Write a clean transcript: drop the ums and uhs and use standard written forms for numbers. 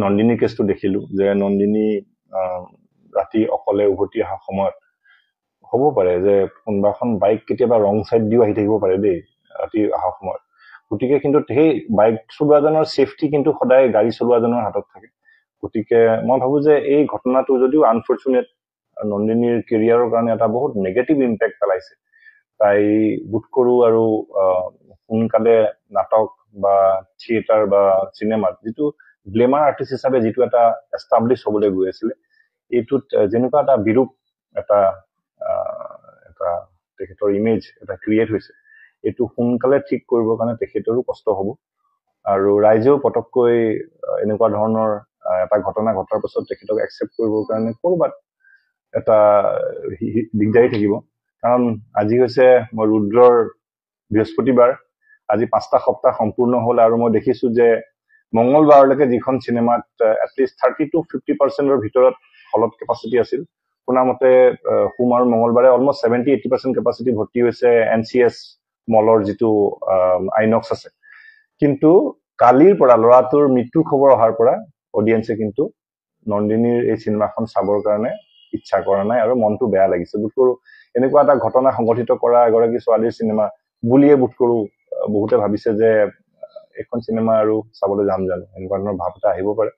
নন্দিনীৰ কেছটো দেখিলো যে নন্দিনী ৰাতি অকলে উভতি অহা সময়ত হ'ব পাৰে যে কোনোবা এখন বাইক কেতিয়াবা ৰং চাইড দিও আহি থাকিব পাৰে দেই ৰাতি অহা সময়ত। গতিকে কিন্তু সেই বাইক চলোৱাজনৰ ছেফটি কিন্তু সদায় গাড়ী চলোৱাজনৰ হাতত থাকে। গতিকে মই ভাবো যে এই ঘটনাটো যদিও আনফৰ্চুনেট, নন্দিনীৰ কেৰিয়াৰৰ কাৰণে এটা বহুত নেগেটিভ ইম্পেক্ট পেলাইছে। তাই বোধ কৰো আৰু সোনকালে নাটক বা থিয়েটাৰ বা চিনেমাত যিটো গ্লেমাৰ আৰ্টিষ্ট হিচাপে যিটো এটা এষ্টাব্লিছ হ'বলৈ গৈ আছিলে, এইটোত যেনেকুৱা এটা বিৰূপ এটা এটা তেখেতৰ ইমেজ এটা ক্ৰিয়েট হৈছে, এইটো সোনকালে ঠিক কৰিবৰ কাৰণে তেখেতৰো কষ্ট হ'ব। আৰু ৰাইজেও পটককৈ এনেকুৱা ধৰণৰ এটা ঘটনা ঘটাৰ পাছত তেখেতক একচেপ্ট কৰিবৰ কাৰণে ক'ৰবাত এটা দিগদাৰী থাকিব। কাৰণ আজি হৈছে মই ৰুদ্ৰৰ বৃহস্পতিবাৰ, আজি 5টা সপ্তাহ সম্পূৰ্ণ হ'ল আৰু মই দেখিছো যে মংগলবাৰলৈকে যিখন চিনেমাত এটলিষ্ট 30 টু 50%ৰ ভিতৰত হলত কেপাচিটি আছিল, শুনামতে সোম আৰু মংগলবাৰে অলমষ্ট 70-80% কেপাচিটি ভৰ্তি হৈছে এন চি এছ মলৰ যিটো আইনক্স আছে। কিন্তু কালিৰ পৰা ল'ৰাটোৰ মৃত্যুৰ খবৰ অহাৰ পৰা অডিয়েঞ্চে কিন্তু নন্দিনীৰ এই চিনেমাখন চাবৰ কাৰণে ইচ্ছা কৰা নাই আৰু মনটো বেয়া লাগিছে। বোধ কৰো এনেকুৱা এটা ঘটনা সংঘটিত কৰা এগৰাকী ছোৱালীৰ চিনেমা বুলিয়ে বোধ কৰো বহুতে ভাবিছে যে এইখন চিনেমা আৰু চাবলৈ যাম জানো, এনেকুৱা ধৰণৰ ভাৱ এটা আহিব পাৰে।